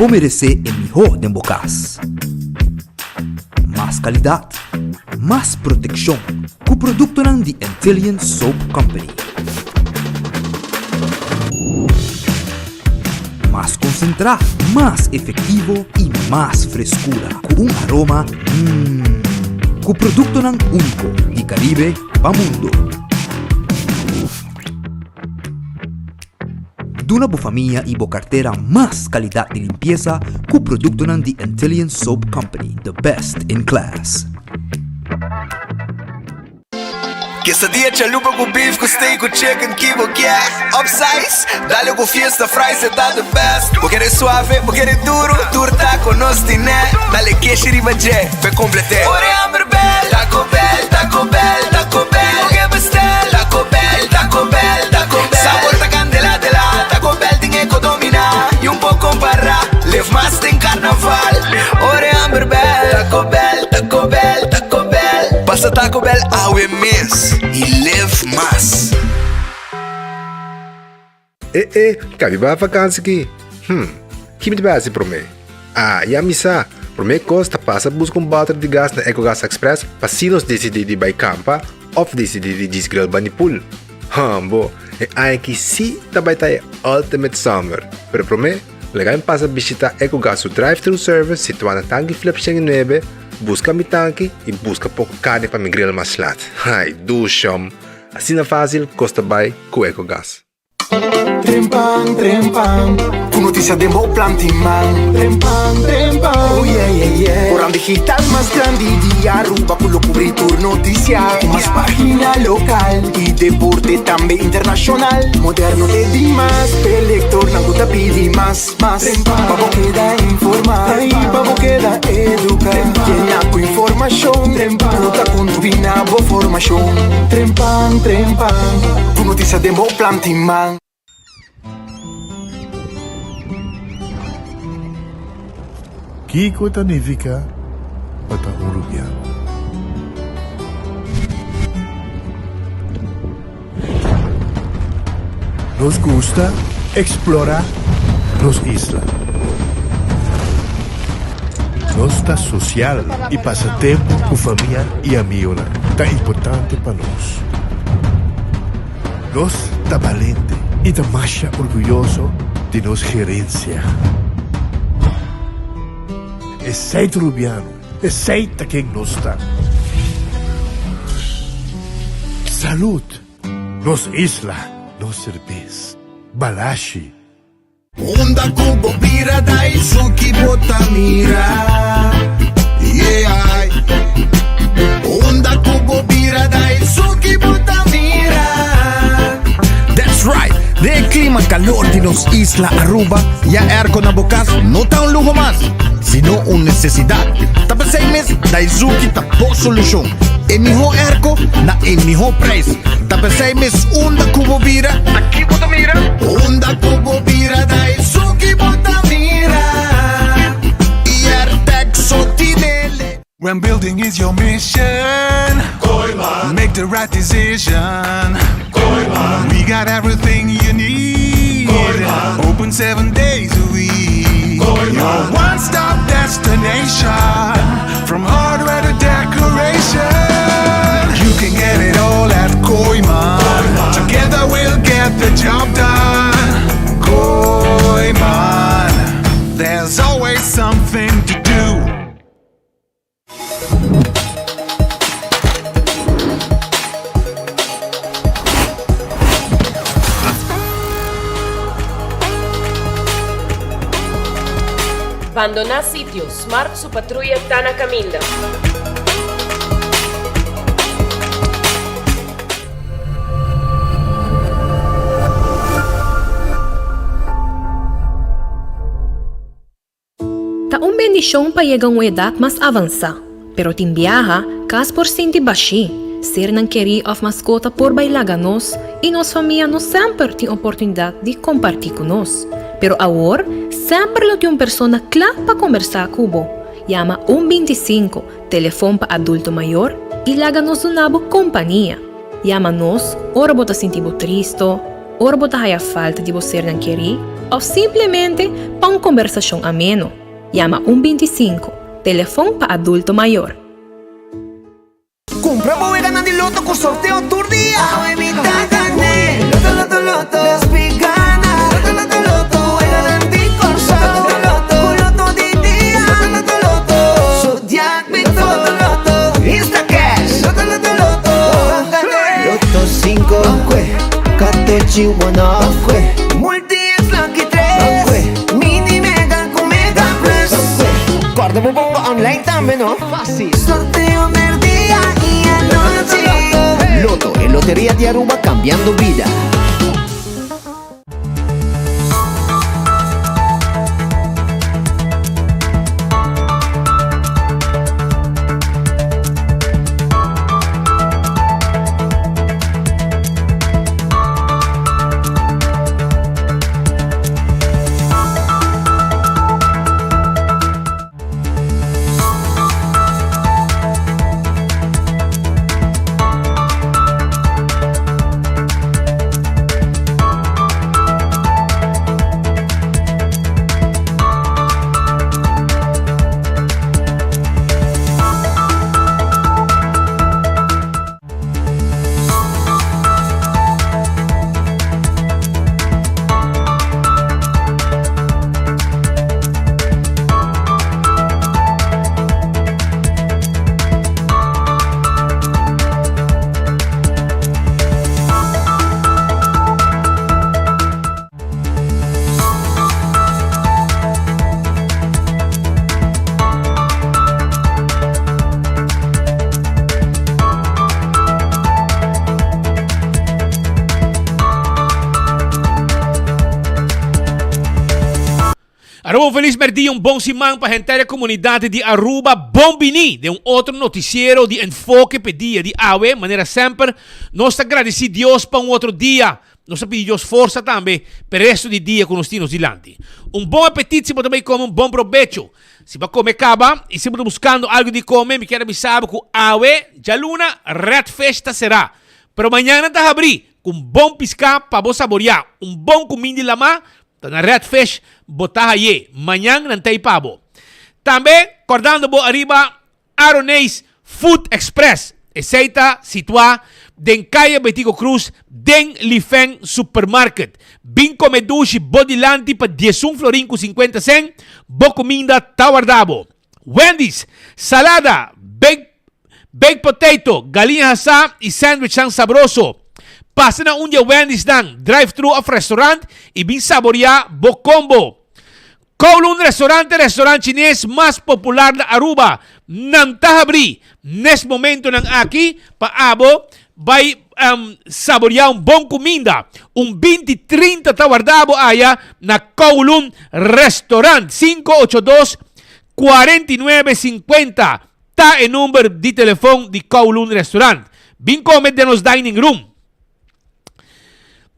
Bo meresé e mihó den bo kas. Mas kalidat, mas protekshon ku produktonan di Antillian Soap Company. Mas konsentrá, mas efektivo i mas freskura ku un aroma mmm. Ku produktonan úniko di Karibe pa mundo. Duna bo famia i bo kartera mas kalidat di limpiesa ku produktonan di Antillian Soap Company, the best in class. Quesadilla chalupa ku beef ku steak ku chicken ki bo kier Upsize, dale ku fiesta fries e ta the best Bo kere suave, bo kere duro, tur taco nos tine Dale keshi riba dje, p'e complete Ora e hamber bel, Taco Bell, Taco Bell, Taco Bell Bo ke bestel, Taco Bell, Taco Bell, Taco Bell Sabor ta candela de la, Taco Bell tin e ko domina Y un por compara, live mas den carnaval Ora e hamber bel, Taco Bell, Taco Bell, Taco Bell Pasa Taco Bell awe mes y live mas. E e, ka mi bai vakansi ki? Hm, ki mi ta bai hasi promé? Ah, ya mi sa! Promé kos ta pasa buska un bòter di gas na Ecogas Express pa si nos disidí di bai kampa òf disidí di djis grill bani pool. Hambo, e aña aki sí ta bai ta e ultimate summer! Pero promé, laga mi pasa bishitá Ecogas su drive-thru service situá na Tanki Flip 109, buska mi tanki i buska poko karni pa mi grill mas lat. Ai, dushom! Asina fásil kos ta bai ku Ecogas. Trempan, trempan, ku notisia den bo planti man. Trempan, trempan, oh yeah, yeah, yeah. Koran digital mas grandi di Aruba ku lo kubri tur notisia. Ku mas pagina lokal i deporte tambe internashonal. Moderno te dimas, p'e lektornan ku ta pidi mas, mas. Pa bo keda informa i pa bo keda eduka. Yena ku informashon ku ta kontribuí na bo formashon. Trempan, trempan. Ku notisia den bo planti man. Kiko ta nifiká pa ta un rubiano? Nos gusta eksplorá nos isla. Nos ta sosial i pasa tempu ku famia i amigonan ta importante pa nos. Nos ta balente i ta masha orguyoso di nos gerensia. Esei ta Rubiano, esei ta ken nos ta. Salud! Nos isla, nos serbes. Balashi. Unda ku bo bira Daisuki bo ta mira Yeah Unda ku bo bira Daisuki bo ta mira That's right! Den e klima kalor di nos isla Aruba, ya airco na bo kas no ta un luho mas, sino un nesesidat. Ta p'esei mes Daizuki ta bo solushon. E mihó airco na e mihó prijs. Ta p'esei mes unda ku bo bira, Aki bo ta mira. Unda ku bo bira Daisuki bo ta mira I Airtec so tinele. When building is your mission Kooiman Make the right decision Kooiman We got everything you need Kooiman Open seven days a week Kooiman Your one-stop destination From hardware to decoration You can get it all at Kooiman Kooiman Together we'll get the job done Kooiman There's always something to do Bandoná sitio, Smart su patruya ta na kaminda. Ta un bendishon pa yega un edat mas avansá, pero tin biaha kas por sinti bashí, sernan kerí òf maskota por bai laga nos i nos famia no semper tin oportunidat di kompartí ku nos. Pero awor semper lo tin un persona kla pa kombersá ku bo. Yama un 25, telefon pa adulto mayor, i laga nos duna bo kompania. Yama nos ora bo ta sinti bo tristo. ora bo ta haya falta di bo sernan kerí òf simplemente pa un kombersashon ameno. Yama un 25, telefon pa adulto mayor. Cumpra bo weganan di loto cu sorteo tur dia. Awe mi ta gane. Loto, loto, loto. Nos pi gana. Loto, loto, loto. Weganan di Corsou. Loto, loto, Cu loto di dia. Loto, loto, loto. Zodiac Victor. Loto, loto, loto. Instacash. Loto, loto, loto. Gane. Loto 5. Katochi 1. Multi es lucky 3. Mini mega cu mega plus. Corda bo bongo online tambe no. Fácil. Sorteo merdia y anochi. Lotto, e loteria di Aruba cambiando bida. Aruba un felis merdia, un bon siman pa henter e comunidad di Aruba. Bon bini den un otro noticiero di Enfoke p'e dia di awe. Manera semper, nos ta gradici Dios pa un otro dia. Nos ta pidi Dios forsa tambe p'e resto di dia ku nos tin nos dilanti. Un bon apetit si bo ta bai kome un bon probecho. Si bo a kome kaba i si bo ta buskando algu di kome mi kier a bisa bo ku awe djaluna Red Fish ta será. Pero mañana ta habrí ku un bon piská pa bo saboriá. Un bon kumin di lamá ta na Red Fish bo ta hay'é. Mañan nan ta ei pa bo. Tambe kòrdando bo ariba Aroneis Food Express, esei ta situá den Kaya Betico Cruz den Lifeng Supermarket. Bin kome dushi bo dilanti pa diesun florin ku sinkuenta sen, bo kuminda ta warda bo. Wendy's, salada, baked baked potato, galiña hasá i sandwichnan sabroso. Pasa na un di e Wendy'snan, drive-thru òf restaurant i bin saboriá bo kombo. Kowloon Restaurant e restaurant chines mas popular na Aruba. Nan ta habri nes momentonan aki pa abo bai saboria un bon cuminda. Un binti trinta ta warda bo aya na Kowloon Restaurant. Cinco ocho dos, 49 50 ta e number di telefon di Kowloon Restaurant. Bin come den nos dining room.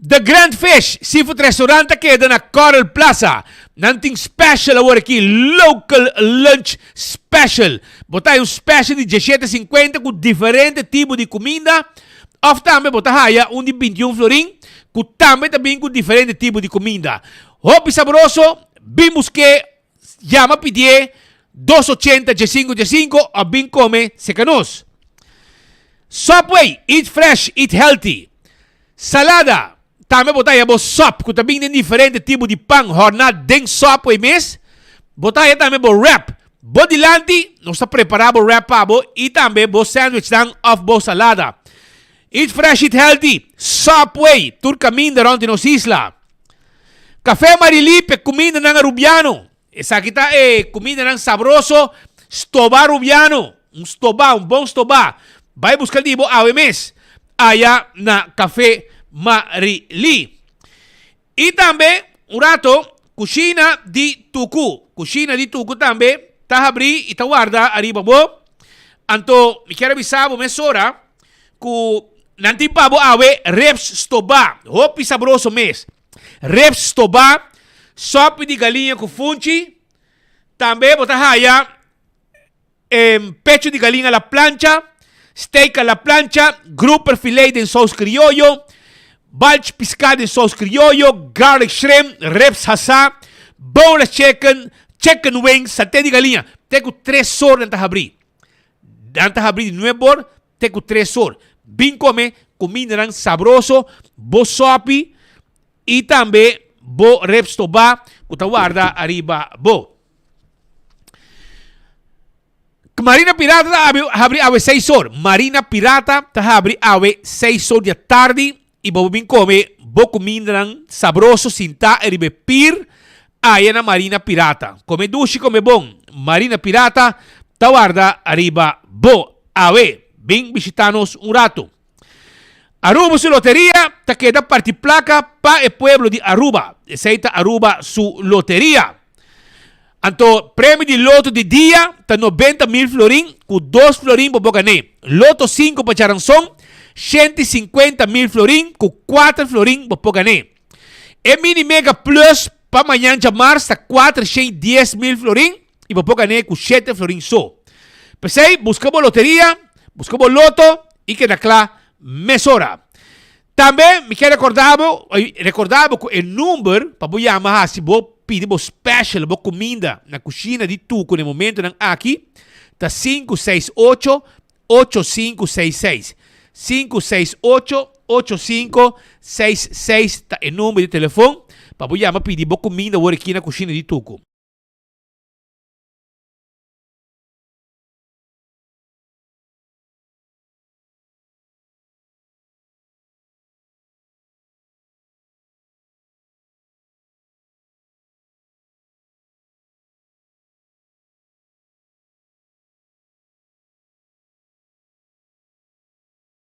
The Grand Fish Seafood Restaurant ta keda na Coral Plaza. Nan tin special awor aki, local lunch special. Bo ta haya un special di diesshete sinkuenta ku diferente tipo di kuminda òf tambe bo ta haya un di bintiun florin ku tambe ta bin ku diferente tipo di kuminda. Hopi sabroso, bin busk'é, yama pidié dos ochenta diesinku diesinku òf bin kome serka nos. Subway, eat fresh, eat healthy. Salada, tambe bo ta haya bo sop ku ta bin den diferente tipo di pan hòrná den Subway mes. Bo ta haya tambe bo wrap. Bo dilanti, nos ta prepará bo wrap pa bo i tambe bo sandwichnan òf bo salada. Eat fresh, eat healthy. Subway, tur kaminda rònt di nos isla. Café Marilí p'e kumindanan arubiano. Esaki ta e kumindanan sabroso, stobá rubiano, un stobá, un bon stobá. Bai buska di bo awe mes aya na Café Marilí. I tambe un rato Kushina di Tuku. Kushina di Tuku tambe ta habrí i ta warda ariba bo. Anto mi kier a bisa bo mesora ku nan tin pa bo awe ribs stobá, hopi sabroso mes. Ribs stobá, sòpi di galiña ku funchi, tambe bo ta haya pecho di galiña a la plancha, steak a la plancha, grouper filet den sous krioyo. Balch piská den sous krioyo, garlic shrimp, ribs hasá, boneless chicken, chicken wings, saté di galiña. Te ku tres or nan ta habrí. Nan ta habrí di nuebe or te ku tres or. Bin kome kumindanan sabroso, bo sòpi i tambe bo ribs tobá ku ta warda ariba bo. Marina Pirata ta habri awe seis or. Marina Pirata ta habri awe seis or di atardi i bo por bin kome bo kumindanan sabroso sintá riba e pir aya na Marina Pirata. Kome dushi, kome bon. Marina Pirata ta warda ariba bo awe. Bin bishita nos un ratu. Aruba su loteria ta keda parti placa pa e pueblo di Aruba. Esey ta Aruba su loteria. Anto premio di loto di dia ta 90 mil florin cu dos florin bo por gane. Loto 5 pa Charanzon, 150 mil florin cu 4 florin bo por gane. E mini mega plus pa mañan djamars ta 410 mil florin y bo por gane cu 7 florin so. Pesey, busca bo loteria, busca bo loto y keda cla mesora. Tambe mi kier recorda bo cu e number pa bo yama hasi bo pidi bo special, bo cuminda na cushina di Tuco na momentonan aki ta 568 8566. 568 8566 ta e number di telefon pa bo yama pidi bo cuminda awor aki na cushina di Tuco.